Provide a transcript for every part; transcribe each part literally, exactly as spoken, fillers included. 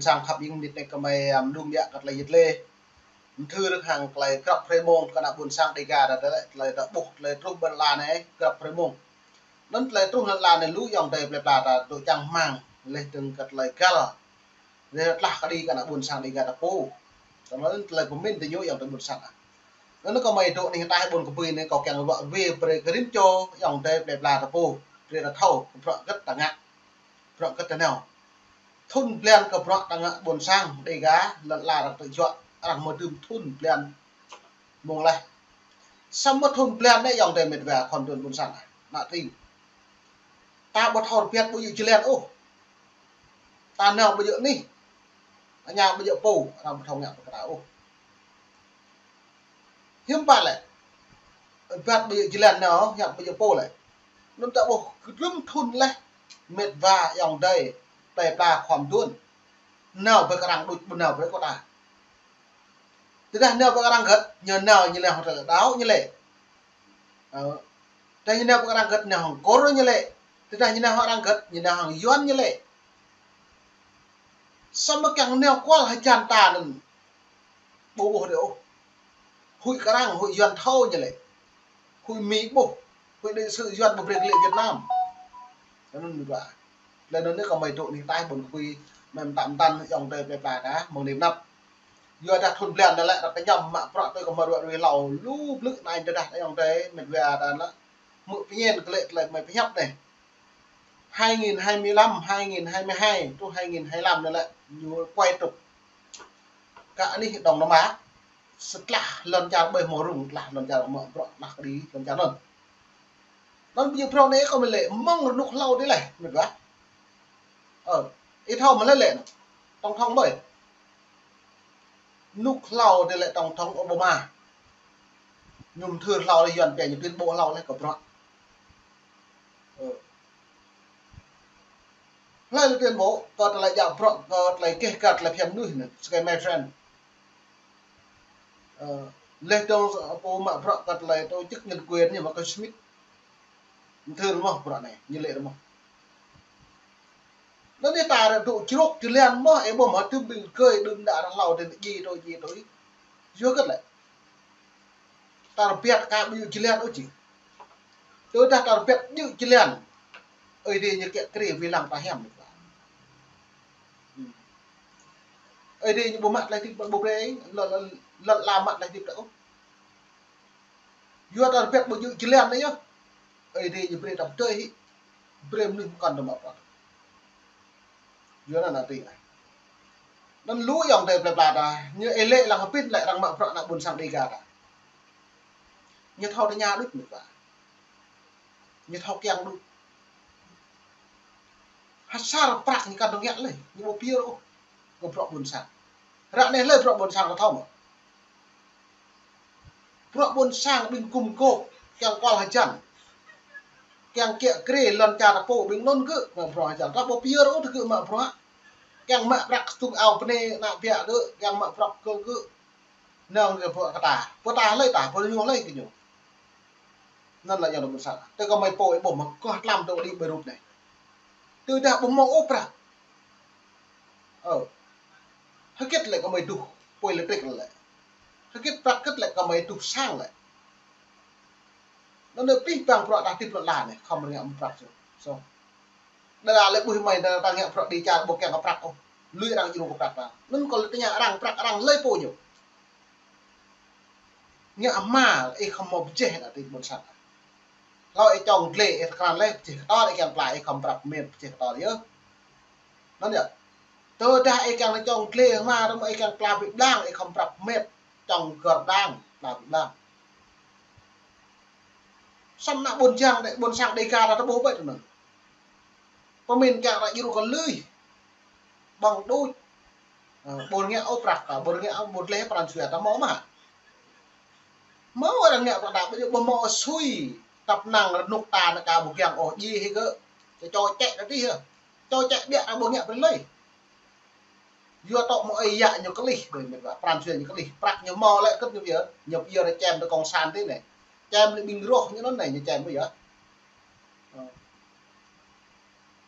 Sang khăp ing mĭt anai kơmơi, ăm, đŭm ƀiă kơ tơlơi yit lĕ. Mthưr hăng tơlơi grăp hrơi mông kơ ană ƀôn sang Dega ta, tơlơi, tơlơi ta ƀuh, tơlơi truh ƀơi lŏn ala anai grăp hrơi mông. Anŭn tơlơi truh lŏn ala anai lu ayŏng adơi plơi pla ta dŏ čang rơmang, laih dơ̆ng kơ tơlơi găl. Laih tơdah kơ đĭ kơ ană ƀôn sang Dega ta pô. Tơlơi anŭn tơlơi pơmĭn tơ ñu ayŏng adơi ƀôn sang ah. Anŭn kơmơi dŏ anih ataih ƀôn kơbui anai kâo kiăng ruă wai brơi kơ rĭm čô ayŏng adơi plơi pla ta pô. Brơi ta thâo kơ bruă hơget ta ngă. Bruă hơget ta nao. Thŭn blan kơ bruă ta ngă ƀôn sang Dega, lŏn ala arăng tơjuă, arăng mơdưm thŭn blan mông laih. Samơ̆ thŭn blan anai ayŏng adơi mĕt wa khŏm thŭn ƀôn sang ah. Ană tring. Ta ƀu thâo rơbat ƀu djơ̆ jơlan ôh. Ta nao ƀu djơ̆ anih. Aña ƀu djơ̆ pô, arăng ƀu thâo ngă bruă kơ ta ôh. Hiư̆m pă lĕ. Rơbat ƀu djơ̆ jơlan nao, ngă ƀu djơ̆ pô lĕ. Anŭn ta ƀuh kơ rĭm thŭn laih, mĕt wa ayŏng adơi, plơi pla khŏm thŭn. Nao ƀơi kơ arăng đôč ƀu nao ƀơi kơ ta. Tơdah nao ƀơi kơ arăng hơget, ñu nao ñu lĕ hŏng tơlơi đaŏ ñu lĕ. Ơ. Tơdah ñu nao ƀơi kơ arăng hơget nao hŏng Kur ñu lĕ. Tơdah ñu nao hŏng arăng hơget, ñu nao hŏng Yuan ñu lĕ. Samơ̆ kiăng nao kual hơjăn ta anŭn. Ƀu ƀuh dih ôh. Huĭ kơ arăng, huĭ Yuan thâo ñu lĕ. Huĭ Mi ƀuh, huĭ đại sứ Yuan ƀu brơi kơ lĕ Việt Nam. Anŭn mĭt wa. Laih anŭn anai kơmơi dŏ anih ataih ƀôn kơbui, mơ̆n tăm tăn ayŏng adơi plơi pla ta, mơ̆ng anai pơ anăp. Yua dah thŭn blan anai lĕ, ră kơñăm mă bruă tui kơmơi ruă ruih hlâo, lu blư̆ anai tơdah ayŏng adơi, mĕt wa ta lĕ. Hmư̆ pơñen kơ lĕ tơlơi kơmơi pơhiăp anai. Hai nghìn hai mươi lăm, hai nghìn hai mươi hai, truh hai nghìn hai mươi lăm anai lĕ, ñu kuai truh. Kơ anih Đông Nam Á, sơtlah lŏn čar ƀơi hmâo rŭng, tơlah lŏn čar mă bruă, tơlah kơđi lŏn čar anŭn. Anŭn ƀu djơ̆ bruă anai kơ mơi lĕ, mơ̆ng rơnŭk hlâo dih lĕ, mĕt wa. Ơ, ih thâo mơ̆ lĕ lĕ anŭn. Tổng thống ƀơi. Rơnŭk hlâo dih lĕ Tổng thống Obama. Ñu mthưr hlâo lĕ Yuan pia ñu tuyên bố hlâo lĕ kơ bruă. Ơ. Hlơi lĕ tuyên bố, kơ tơlơi djă bruă, kơ tơlơi keh kar tơlơi phiăn mơnuih anŭn, sơkai my friend. Ơ, laih dơ̆ng pô mă bruă kơ tơlơi tổ chức nhân quyền ñu mă kơ Schmidt. Mthưr mơ̆ bruă anai, ñu lĕ mơ̆. Anŭn anai ta ră dŏ črôk jơlan mơ̆, ih ƀuh mơ̆ tŭm ƀing rơgơi đưm đă arăng hlâo dih anŭn djai tui djai tui. Yua hơget lĕ. Ta rơbat kơ ƀu djơ̆ jơlan ôh čih. Tơdah ta rơbat djơ̆ jơlan. Ơi Adai ñu kiă kriê wai lăng ta hiam. Ơi Adai ñu ƀu mă tơlơi hơdip ƀu brơi, lŏn, lŏn, lŏn ala mă tơlơi hơdip ta ôh. Yua ta rơbat ƀu djơ̆ jơlan anai yơh. Ơi Adai ñu brơi ta pơdơi hĭ. Brơi mơnuih mơkŏn ta mă bruă. Yua anŭn ană tring ah. Anŭn lu ayŏng adơi plơi pla ta, ñu ih lĕ lăng hơbĭn lĕ arăng mă bruă ană ƀôn sang Dega ta. Ñu thâo tơña đôč mĕt wa. Ñu thâo kiăng đôč. Hơsar prăk ñu kăn dŏ ngă lĕ, ñu ƀu pơyơr ôh. Kơ bruă ƀôn sang. Ră anai hlơi bruă ƀôn sang kơ thâo mơ̆. Bruă ƀôn sang ƀing gum gôp, kiăng kual hơjăn. Kiăng kiă kriê lŏn čar ta pô ƀing anŭn gơ̆, mă bruă hơjăn. Ta ƀu pơyơr ôh tơ gơ̆ mă bruă. Kiăng mă prăk stung ao bơnai ană biă gơ̆, kiăng mă prăk kơ gơ̆. Nao gơ̆ bruă kơ ta. Pô ta hlơi ta, pô ñu hlơi kơ ñu. Anŭn lĕ ayŏng adơi ƀôn sang. Tơ kơmơi pô ih ƀuh mơ̆, kơ tlam tơ đĭ Beirut anai. Tơdah ƀu hmâo ôh prăk. Ơ. Hơget lĕ kơmơi tuh pui lêtrik lĕ. Hơget prăk hơget lĕ kơmơi tuh sang lĕ. Anŭn anai pih pang bruă ta hơdip lŏn ala anai, khŏm rơngiă mơ̆ng prăk sô. Sô. Đa đa lĕ ƀuh mơi ta, ta ngă bruă dêh čar ƀu kiăng kơ prăk ôh. Lui arăng djru kơ prăk ta. Anŭn kơ lĕ tơña arăng prăk arăng hlơi pô ñu. Ngă hmua ih khŏm hmâo pơjeh ană tring ƀôn sang. Hlâo ih čŏng glai ih tơkrăn laih pơjeh kơtor ih kiăng pla ih khŏm prăp mĕt pơjeh kơtor yơh. Anŭn yơh. Tơdah ih kiăng čŏng glai hmua tơma ih kiăng pla ƀĭ blang ih khŏm prăp mĕt čŏng gơr đang pla ƀĭ blang. Samơ̆ ană ƀôn sang Dê-, ƀôn sang Dêga ta tơƀuh ƀơi tui anŭn. Pơmĭn kiăng ta djru kơ lui. Ƀơ̆ng đôč. Ơ, ƀôn ngă ôh prăk ta, ƀôn ngă ôh ƀôn gleh pran jua ta hmâo mơ̆. Hmâo arăng ngă prăk ta, ƀu djơ̆ ƀu hmâo sui. Tăp năng rơnŭk ta ană ka ƀu kiăng ôh djai hĭ gơ̆. Čô čĕ ta dih hă. Čô čĕ biă ta ƀu ngă brơi lơi. Yua tŏ mơ̆ ơi yă ñu kơlih, ƀơi mĕt wa, pran jua ñu kơlih. Prăk ñu hmâo lĕ kơ̆t ñu pơyơr, ñu pơyơr čem tơ kông san tih anai. Čem lĕ ƀing roh ñu anŭn anai, ñu čem ƀu yơh. Ơ.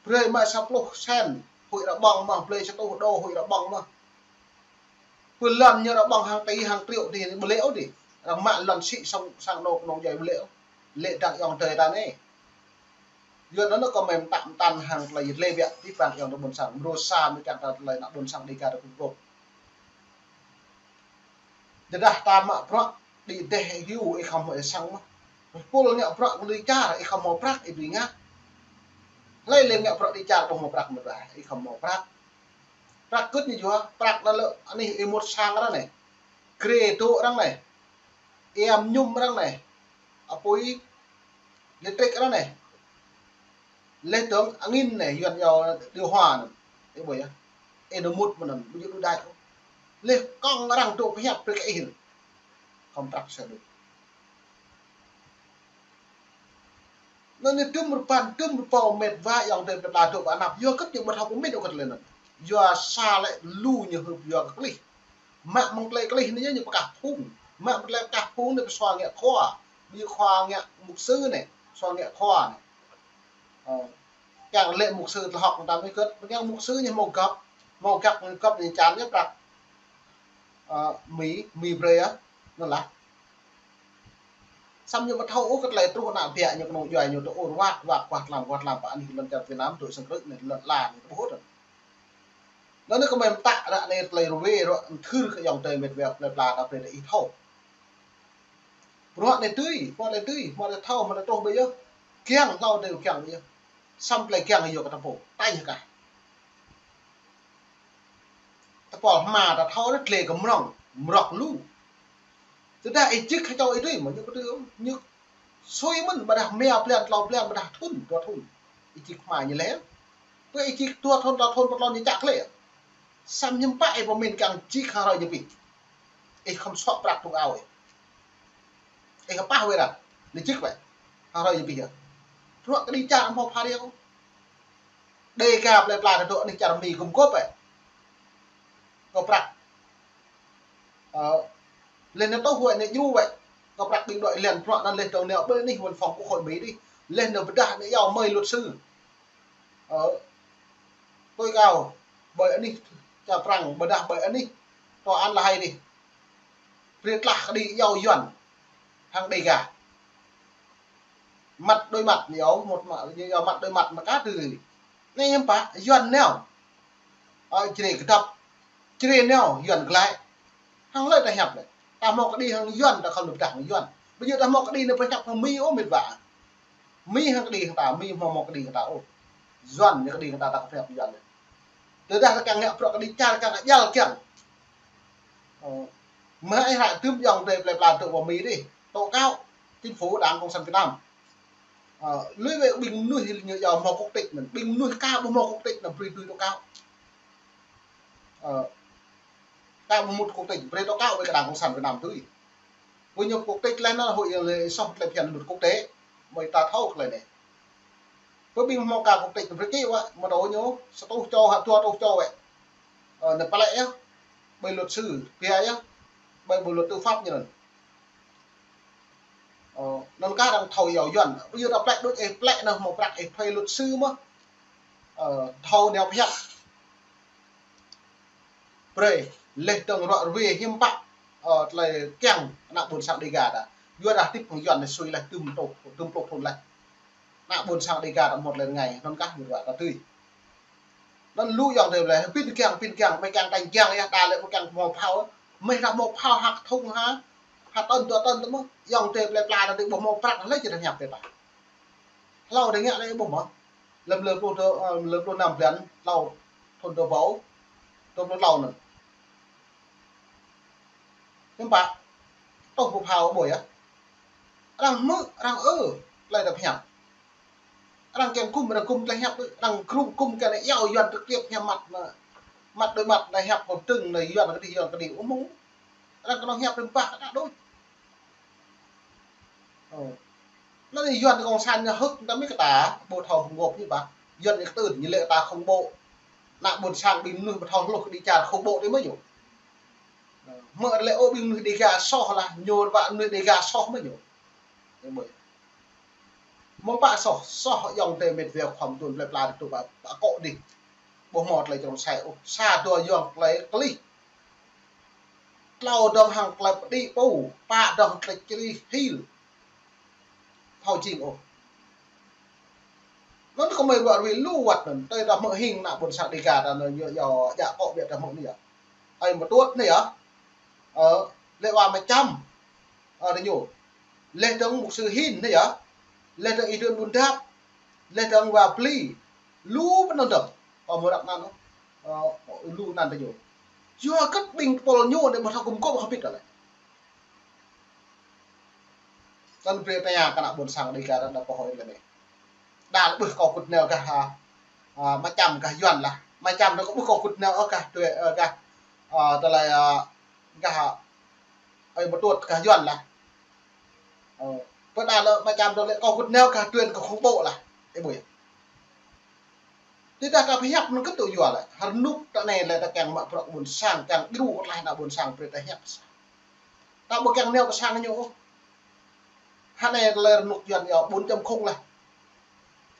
Brơi mă sa pluh sen. Huĭ rơbong mơ̆n, blơi sa rơtuh đô huĭ rơbong mơ̆n. Pơ lŏn ñu rơbong hàng tỉ, hàng triệu tỉ, ƀu lĕ ôh dih. Arăng mă lŏn sĭ sang, sang anŏ kơnung djuai ƀu lĕ ôh. Lĕ dăng ayŏng adơi ta anai. Yua anŭn kâo mơ̆n mơtam mơtam hăng tơlơi lĕ biă, abih bang ayŏng adơi ƀôn sang, mrô sa mơ̆ kiăng ta tơlơi ană ƀôn sang Dêga ta gum gôp. Tơdah ta mă bruă đĭ dêh ih hyu, ih khŏm hmâo ih sang mơ̆n. Pul ngă bruă kơ đĭ čar, ih khŏm hmâo prăk, ih ƀu ngă. Hlơi lĕ ngă bruă đĭ čar ƀu hmâo prăk mơ̆n dah, ih khŏm hmâo prăk. Prăk kơ̆t ñu yua, prăk anŭn lĕ anih ih mŭt sang arăng anai. Grê dŏ arăng anai. Ih mơñum arăng anai. Apui lêtrik arăng anai. Laih dơ̆ng angin anai, yuan yâo điều hòa anŭn. Ih ƀuh yơh. Ih nao mŭt mơ̆n anŭn, ƀu djơ̆ đu đač ôh. Laih kông arăng dŏ pơhiăp brơi kơ ih anŭn. Khŏm prăk sa đôč. Anŭn anai tơm rơpăn, tơm rơpâo met wa ayŏng adơi plơi pla dŏ pơ anăp. Yua hơget ñu ƀu thâo pơmĭn ôh kơ tơlơi anŭn. Yua sa lĕ lu ñu hưp yua kơ klih. Mă mơ̆ng tơlơi klih anai ñu pơkah phung. Mă mơ̆ng tơlơi pơkah phung anai pơsua ngă khua. Ƀu djơ̆ khua ngă mục sư anai, pơsua ngă khua anai. Ơ, kiăng lĕ mục sư tơlơi hơ̆k mơtam anai kơ̆t, kiăng mục sư ñu hmâo găp, hmâo găp, găp ñu čan ñu prăk. Ơ, Mi, Mi brơi yơh, anŭn lah. Samơ̆ ñu ƀu thâo ôh kơ tơlơi truh ană biă ñu kơnung djuai ñu tơ ur wak, wak, wak tlam, wak tlam, pơ anih lŏn čar Việt Nam, tui sang krư̆ anai lŏn la anai tơ ƀuh tơ. Anŭn anai kơ mơ̆n mơtă ră anai tơlơi rơwe rŏ anai thâo kơ ayŏng adơi met wa plơi pla ta brơi ta ih thâo. Bruă anai tui, bruă anai tui, bruă anai thâo, bruă anai truh ƀu yơh. Kiăng hlâo adơi kiăng ƀu yơh. Samơ̆ tơlơi kiăng yua kơ ta pô, tañ hơkah. Tơpul hmua ta thâo anai tơlơi kơ mrŏng, mrŏk lu. Tơdah ih čih kơ čô ih tui, mơ̆ ñu kơ tui, ñu sui mơ̆n, ƀôdah mia blan, tlâo blan, ƀôdah thŭn, dua thŭn. Ih čih hmua ñu lĕ. Pơ ih čih dua thŭn, tlâo thŭn, pơ tlâo ñu čă klĕ. Samơ̆ hiư̆m pă ih pơmĭn kiăng čih hăng hrơi ñu pĭ. Ih khŏm suă prăk tŭ ao ih. Ih kơpah wơ̆t dah. Ñu čih wơ̆t. Hăng hrơi ñu pĭ yơh. Bruă kơ đĭ čar hmâo phara ôh. Dêga plơi pla ta dŏ anih čar Mi gum gôp wơ̆t. Kơ prăk. Ơ, laih anŭn tŏ huĭ anai djru wơ̆t. Kơ prăk ƀing đuaĭ lĕ bruă anŭn laih dơ̆ng anai ƀơi anih văn phòng quốc hội Mi dih. Laih anŭn pơdah anai yua mơi luật sư. Ơ, tui kâo, ƀơi anih čar Prăng, ƀôdah ƀơi anih tòa án là hay dih. Brơi tlah kơđi yua yuan hăng Dêga. Mặt đối mặt yua, một mặt, yua mặt đối mặt mă kah tui. Anai hiư̆m pă, yuan nao. Ơ, Jrai kơdŏp. Jrai nao, yuan glaĭ. Hăng hlơi ta hiăp lĕ. Ta hmâo kơđi hăng yuan, ta khŏm pơdah hăng yuan. Ƀu djơ̆ ta hmâo kơđi anai pơhiăp hăng Mi ôh met wa. Mi hăng kơđi hăng ta, Mi hmâo hmâo kơđi hăng ta ôh. Yuan ñu kơđi hăng ta, ta kơ pơhiăp yuan lĕ. Tơdah ta kiăng ngă bruă kơ đĭ čar kiăng ngă jal kiăng. Ơ, mơ̆ ih hră tơm ayŏng adơi plơi pla dŏ pơ Mi dih. Tố cáo chính phủ Đảng Cộng sản Việt Nam. Ơ, lui wơ̆t ƀing mơnuih ñu yua hmâo quốc tịch anŭn. Ƀing mơnuih ka ƀu hmâo quốc tịch anŭn brơi tui tố cáo. Ơ, ka ƀu mŭt quốc tịch, brơi tố cáo wơ̆t kơ Đảng Cộng sản Việt Nam tui. Ƀu ñu quốc tịch laih anŭn huĭ lĕ soh tơlơi phiăn luật quốc tế. Mơi ta thâo tơlơi anai. Pơ ƀing hmâo ka quốc tịch brơi kơ wơ̆t, mơ̆ tơ ñu, sa rơtuh čô hă, dua rơtuh čô wơ̆t. Ơ, anai pơlĕ yơh. Ƀơi luật sư, biă yơh. Ƀơi bộ luật tư pháp ñu anŭn. Ơ, anŭn kah arăng thâo yua yuan. Ƀu djơ̆ ta plĕ đôč ih plĕ anŭn hmâo prăk ih thuê luật sư mơ̆n. Ơ, thâo nao pơhiăp. Brơi, laih dơ̆ng ră ruai hiư̆m pă, ơ, tơlơi kiăng ană ƀôn sang Dêga ta. Yua dah tip hăng yuan anai sui laih tơm pluh, tơm pluh thŭn laih. Ană ƀôn sang Dêga ta mŭt lĕ rơngai, anŭn kah ñu ruă ta tui. Anŭn lu ayŏng adơi plơi, pĭn kiăng, pĭn kiăng, mơi kiăng tañ kiăng yơh, ta lĕ mơi kiăng hmâo phao, mơi dah hmâo phao hăk thŭng hă, hă tơn, dua tơn tơ mơ̆n, ayŏng adơi plơi pla ta tui ƀu hmâo prăk, hlơi či ta hiăp tơ ta. Hlâo adih ngă lĕ ƀuh mơ̆. Lơ̆m lơ pluh dua, ơ, lơ pluh năm blan, hlâo thŭn dua rơbâo, dua pluh hlâo anŭn. Hiư̆m pă, tŏh pơphao ƀuh yơh. Arăng hmư̆, arăng ơ, tơlơi ta pơhiăp. Arăng kiăng gum, arăng gum tơlơi hiăp, arăng gum, gum kiăng yua yuan trực tiếp hiăp mặt, mặt đối mặt, tơlơi hiăp kơ tơ̆ng, tơlơi yuan kơđi, yuan kơđi, ơ mơ̆ng. Arăng kơnơ̆ng hiăp rơmbah kơ ta đôč. Ơ. Anŭn anai yuan kơ cộng sản ñu hơ̆k ta mĭn kơ ta, ƀu thâo hơ̆k ngŏp ñu ƀă. Yuan ñu kơtưn, ñu lĕ ta khủng bố. Ană ƀôn sang ƀing mơnuih ƀu thâo hluh kơ đĭ čar khủng bố tui mơ̆ ñu. Ơ, mơ̆ lĕ ơ ƀing mơnuih Dêga soh lah, ñu ƀă mơnuih Dêga soh mơ̆ ñu. Mơ̆ng pă soh, soh ayŏng adơi met wa khua mơtuan plơi pla dŏ pơ, pơ akŏ dih. Ƀu hmâo tơlơi črông sai ôh. Sa dua yŏng tơlơi klih. Klâo dơ̆ng hăng tơlơi pơđĭ pô. Pă dơ̆ng tơlơi črih hil. Thâo jing ôh. Anŭn kơmơi ruă rui lu wăt anŭn. Tơdah hmư̆ hing ană ƀôn sang Dega ta anŭn yua, yua djă akŏ biă ta hmư̆ anai yơh. Ơi Mơtuôt anai yơh. Ơ, lĕ wa Mơčăm. Ơ, tơ ñu. Lĕ dơ̆ng mục sư Hin anai yơh. Lĕ dơ̆ng Y Duen Ƀun Dap. Lĕ dơ̆ng wa Bli. Lu pơ anŭn dơ̆ng. Ơ, mơ̆ răk anŭn. Ơ, lu anŭn tơ ñu. Yua kơ ƀing tơpul ñu anai ƀu thâo gum gôp hơbĭt lĕ. Tơl brơi tơña kơ ană ƀôn sang Dega ta đa pơhơi lĕ anai. Đa lĕ ƀuh kâo kŭt nao gah, a, a, Mơčăm gah Yuan lah. Mơčăm ta kâo ƀuh kâo kŭt nao ôh gah, tui, ơ, gah, a, tơlơi, a, gah, a, Ơi Mơtuôt gah Yuan lah. Ơ, pơđa lĕ Mơčăm ta lĕ kâo kŭt nao gah Duen kâo không ƀô̆ lah. Ih ƀuh yơh. Tơdah ta pơhiăp anŭn kơ tŭ yua lĕ. Hơnŭk ta anai lĕ ta kiăng mă bruă ƀôn sang, kiăng djru kơ tơlơi ană ƀôn sang brơi ta hiăp. Ta ƀu kiăng nao kơ sang ñu ôh. Hơnai lĕ rơnŭk Yuan yơh bốn chấm không lah.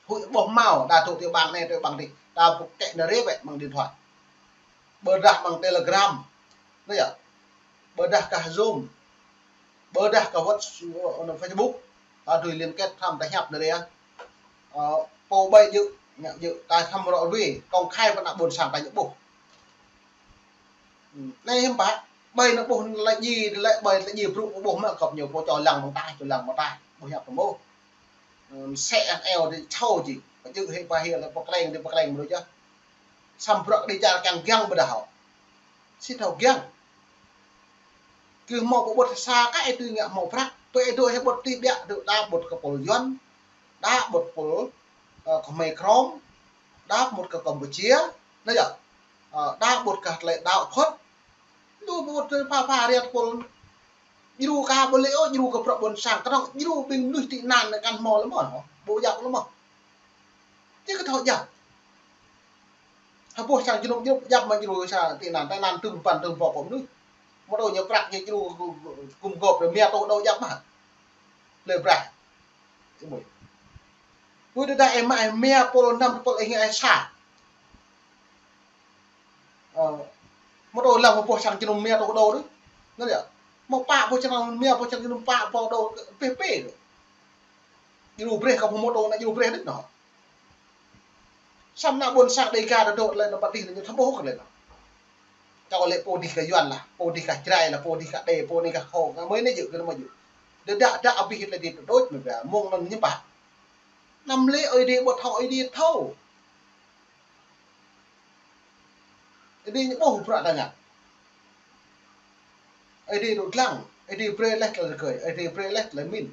Huĭ ƀuh hmâo, đa tŭ tiểu bang anai, tiểu bang adih. Ta ƀu kĕ nao rê wĕ mơ̆ng điện thoại. Ƀôdah mơ̆ng Telegram. Anai yơh. Ƀôdah gah Zoom. Ƀôdah gah Whats-, ơ, Facebook. Ta dưi liên kết hrăm ta hiăp anai yơh. Ơ, pô ƀai djơ̆, ngă djơ̆, ta hrăm rŏ rui, công khai pơ ană ƀôn sang ta ñu ƀuh. Anai hiư̆m pă, ƀai anŭn ƀuh lĕ djai, lĕ ƀai lĕ djai brŭ ƀuh mă kơp ñu pô čô lăng mơ̆ng ta, čô lăng mơ̆ng ta, ƀuh hiăp tơmô. Ơ, sĕ ăn eo dih čô djai, pơjơ̆ hĭ pơhil lĕ pơkleng dih pơkleng mơ̆ lu yơh. Samơ̆ bruă kơ dih čar kiăng giăng ƀôdah hŏ. Sĭt thâo giăng. Kơ hmâo pơƀut sa kơ ih tui ngă hmâo prăk. Pơ ih dŏ hĭ ƀut tui biă dŏ đa ƀut kơ pôl Yuan. Đa ƀut pôl, ơ, kơ Mê Krôm. Đa ƀut kơ Kampuchia. Anai yơh. Ơ, đa ƀut kơ tơlơi đaŏ Phật. Lu ƀut tui pha pha riat pôl. Djru kơ ƀu lĕ ôh, djru kơ bruă ƀôn sang. Kơnơ̆ng djru ƀing mơnuih tị nạn anai kăn hmâo lĕ mơ̆n hŏ. Ƀu djăp lĕ mơ̆n. Či kơ thâo djăp. Hơpô sang jơnum jơnum djăp mă djru sang tị nạn, tị nạn tơm păn tơm pô pô mơnuih. Mơ̆ tơ ñu prăk ñu djru gum gôp ră mia tô đô djăp mă. Lĕ brah. Ih ƀuh. Pui tơdah ih mă ih mia pôl năm pôl ih ngă ih sa. Ơ, mơ̆ tơ lăng hơpô sang jơnum mia tô đô đôč. Anai yơh. Mơ̆ pă hơpô sang mia hơpô sang jơnum pă pô đô pê pê đôč. Djru brơi kơ pơmơ̆ tơ anai djru brơi đôč anŭn. Samơ̆ ană ƀôn sang Dega ta dŏ tơlơi anŭn pă dih anŭn ñu thâo ƀuh kơ tơlơi anŭn. Čô lĕ pô dih gah Yuan lah, pô dih gah Jrai lah, pô dih gah Đê, pô dih gah Khô, ngă mơi anai djơ̆ kơ anŭn mơi djơ̆. Đơđa đa abih lĕ dih tơdôč mơi ba, mơ̆ng anŭn ñu pă. Anăm lĕ Ơi Adai ƀu thâo, Ơi Adai thâo. Ơi Adai ñu ƀuh bruă ta ngă. Ơi Adai dŏ lăng, Ơi Adai brơi laih tơlơi rơgơi, Ơi Adai brơi laih tơlơi mĭn.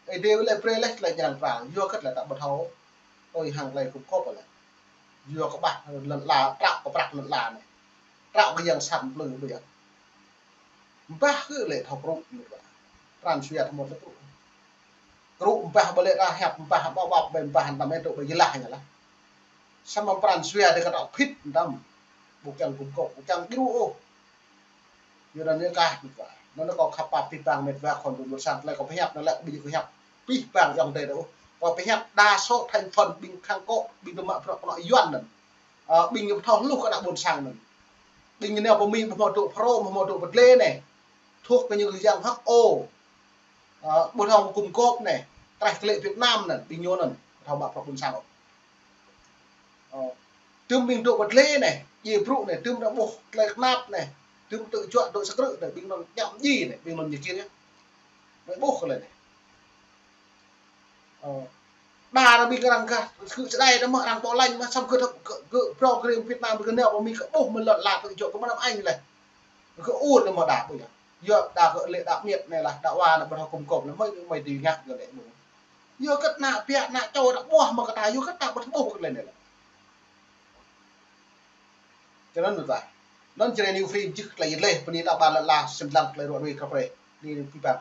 Ơi Adai lĕ brơi laih tơlơi jrang pral, yua kơ tơlơi ta ƀu thâo. Ơi hăng tơlơi gum gôp lĕ. Yua kơ ƀah lŏn ala, trăo kơ prăk lŏn ala anai. Trăo kơ yang sat plư ƀu yơh. Mbah kơ lĕ thâo krŭ mơ̆n ƀă. Pran jua ta mơ̆ lĕ krŭ. Krŭ mbah ƀu lĕ ta hiăp mbah ƀă ƀă ƀai mbah anăm ih tŭ ƀai jơlah ñu lah. Samơ̆ pran jua dih kơ ta phĭt anăm. Ƀu kiăng gum gôp, ƀu kiăng djru ôh. Yua anŭn ñu kah mĭt wa. Anŭn kâo khăp pap pih pang mĕt wa khŏn ƀôn ƀôn sang tơlơi kâo pơhiăp anŭn lĕ ƀu djơ̆ kơ hiăp pih pang ayŏng adơi ta ôh. Kâo pơhiăp đa số thành phần ƀing khăng kŏ, ƀing tơmă bruă kơnŏ Yuan anŭn. Ơ, ƀing ñu pơthâo hluh kơ ană ƀôn sang anŭn. Ƀing ñu nao pơ Mi ƀu hmâo dŏ Phrom, ƀu hmâo dŏ Bơdlê anai. Thuốc kơ ñu kơ yang hơ̆k ôh. Ơ, ƀu thâo gum gôp anai. Traih kơ lĕ Việt Nam anŭn, ƀing ñu anŭn. Ƀu thâo mă bruă ƀôn sang ôh. Ơ, tơm ƀing dŏ Bơdlê anai, djai brŭ anai, tơm ană ƀuh tơlơi kơnap anai, tơm tơjuă dŏ sơkrư̆ anai, ƀing anŭn ñăm djai anai, ƀing anŭn ñu kiăng anai. Anai ƀuh kơ lĕ anai. Ơ, đa anai ƀing arăng gah, kơ čơđai anai mơ̆ arăng ƀu lañ mơ̆ samơ̆ gơ̆, gơ̆, gơ̆ brâo kơ rĭm Việt Nam, gơ̆ nao ƀu Mi kơ ƀuh mơ̆ lŏn ala tơjuă kơ mơnam añ lĕ. Gơ̆ ur anai mơ̆ đa ƀu yơh. Yua đa gơ̆ lĕ đa miêt anai lah, đa wa anai ƀu thâo gum gôp anai, mơi, mơi dih ngă gơ̆ lĕ ƀu. Yua kơ ană piă, ană čô, ană ƀuah mơ̆ kơ ta, yua kơ ta ƀu thâo ƀuh kơ tơlơi anai lah. Čơ anŭn mơ̆ ta. Anŭn Jrai New Free jih tơlơi yơh lĕ, bơni ta ƀă lĕ lah, sĭt lăng tơlơi ruă rui kơ prê. Ni pih pang.